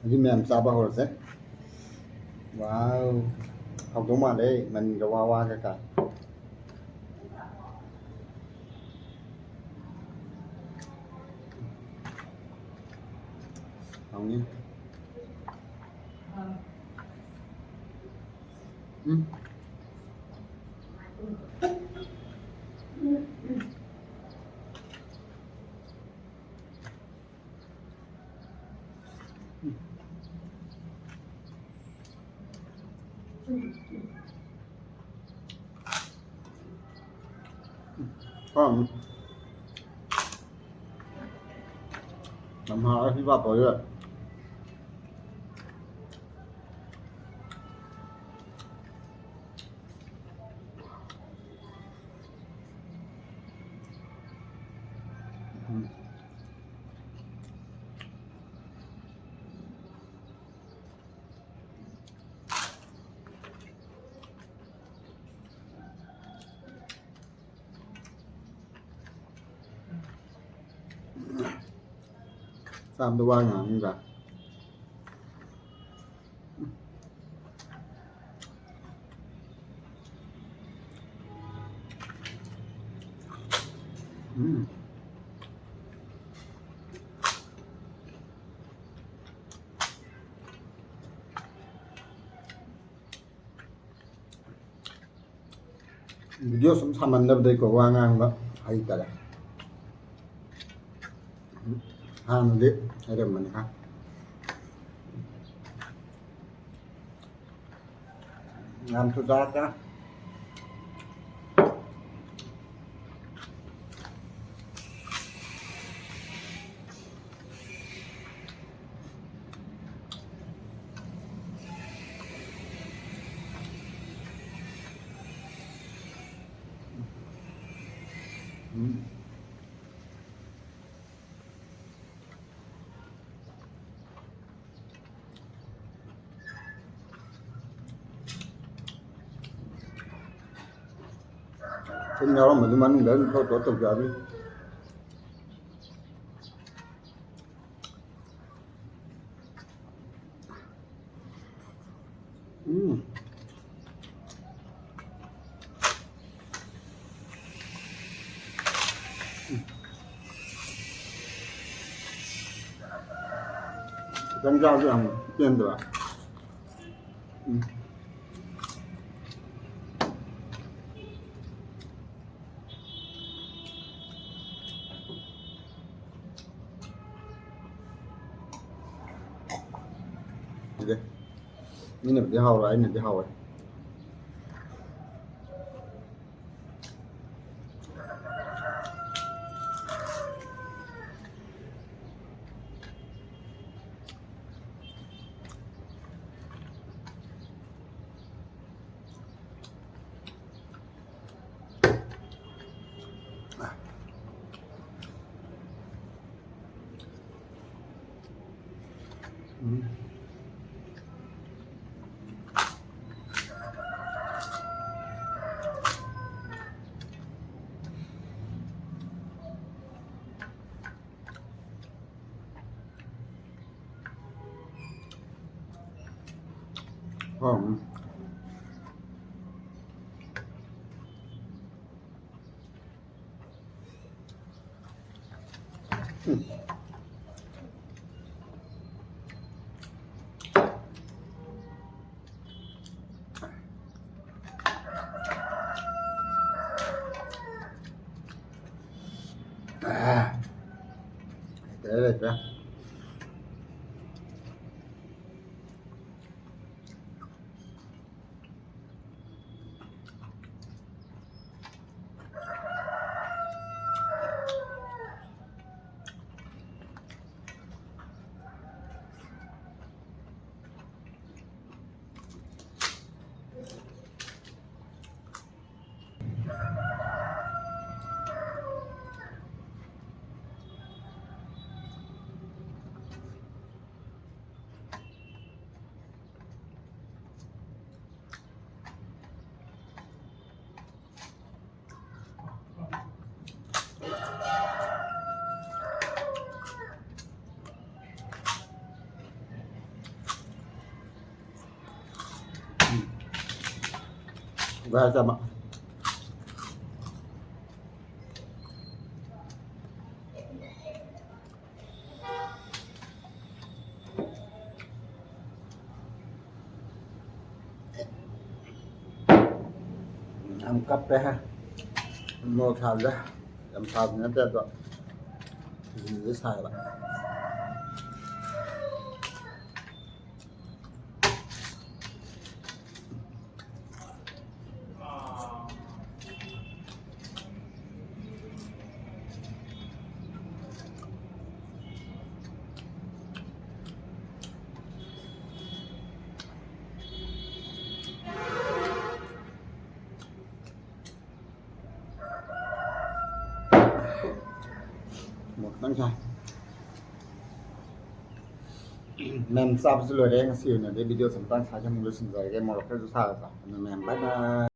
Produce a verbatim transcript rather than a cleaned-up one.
ꯍꯧꯖꯤꯛ ꯃꯌꯥꯝ ꯆꯥꯕ ꯍꯧꯔꯁꯦ꯫ ꯋꯥꯎ, ꯍꯥꯎꯗꯧ ꯃꯥꯜꯂꯦ, ꯃꯅꯤꯒ ꯋꯥ ꯋꯥꯒ ꯀꯥꯏ꯫ ꯍꯥꯎꯅꯤ꯫ ꯎꯝ꯫ ꯎꯝ꯫ ꯌꯥꯝ ꯍꯥꯎꯔꯦ ꯁꯤ ꯄꯥꯐꯣꯔꯁꯦ꯫ ꯎꯝ꯫ ꯆꯥꯕꯗ ꯋꯥ ꯉꯥꯡꯉꯤꯕ꯫ ꯎꯝ꯫ ꯚꯤꯗꯤꯑꯣ ꯁꯨꯝ ꯁꯥꯃꯟꯗꯕꯗꯩꯀꯣ ꯋꯥ ꯉꯥꯡꯕ ꯍꯩꯇꯔꯦ꯫ ꯍꯥꯟꯅꯗꯤ ꯍꯩꯔꯝꯕꯅꯤ ꯍꯥ꯫ ꯌꯥꯝ ꯆꯨꯖꯥꯛꯀ꯫ ꯎꯝ꯫ ꯁꯨꯝ ꯌꯥꯎꯔꯝꯕꯗꯨ ꯃꯅꯨꯡꯗ ꯑꯗꯨꯝ ꯊꯣꯛ ꯊꯣꯛ ꯇꯧꯖꯔꯅꯤ꯫ ꯈꯤꯇꯪ ꯆꯥꯕꯁꯨ ꯌꯥꯝ ꯄꯦꯟꯗ꯭ꯔꯥ? ꯎꯝ꯫ ꯁꯤꯗꯤ ꯃꯤꯅꯕꯨꯗꯤ ꯍꯥꯎꯔꯣꯏ, ꯑꯩꯅꯗꯤ ꯍꯥꯎꯋꯦ꯫ ꯎꯝ꯫ ꯎꯝ꯫ ꯑꯥ, ꯂꯩꯇ꯭ꯔꯦ, ꯂꯩꯇ꯭ꯔꯦ꯫ ꯚꯥꯏ ꯆꯥꯃ꯫ ꯌꯥꯝ ꯀꯞꯄꯦ ꯍꯦ꯫ ꯃꯣꯔꯣꯛ ꯁꯥꯕꯁꯦ ꯌꯥꯝ ꯁꯥꯕꯗꯤ ꯅꯠꯇꯦ ꯑꯗꯣ ꯁꯤꯁꯤꯡꯁꯦ ꯁꯥꯏꯕ꯫ ꯃꯣꯔꯣꯛ ꯈꯤꯇꯪ ꯁꯥꯏ꯫ ꯃꯌꯥꯝ ꯆꯥꯕꯁꯨ ꯂꯣꯏꯔꯦ꯫ ꯉꯁꯤ ꯑꯣꯏꯅꯗꯤ ꯚꯤꯗꯤꯑꯣꯁꯦ ꯃꯇꯥꯡ ꯁ꯭ꯋꯥꯏꯗ ꯑꯃꯨꯛ ꯂꯣꯏꯁꯤꯟꯖꯔꯒꯦ꯫ ꯃꯣꯔꯣꯛ ꯈꯔꯁꯨ ꯁꯥꯔꯕ꯫ ꯑꯗꯨꯅ ꯃꯌꯥꯝ bye bye꯫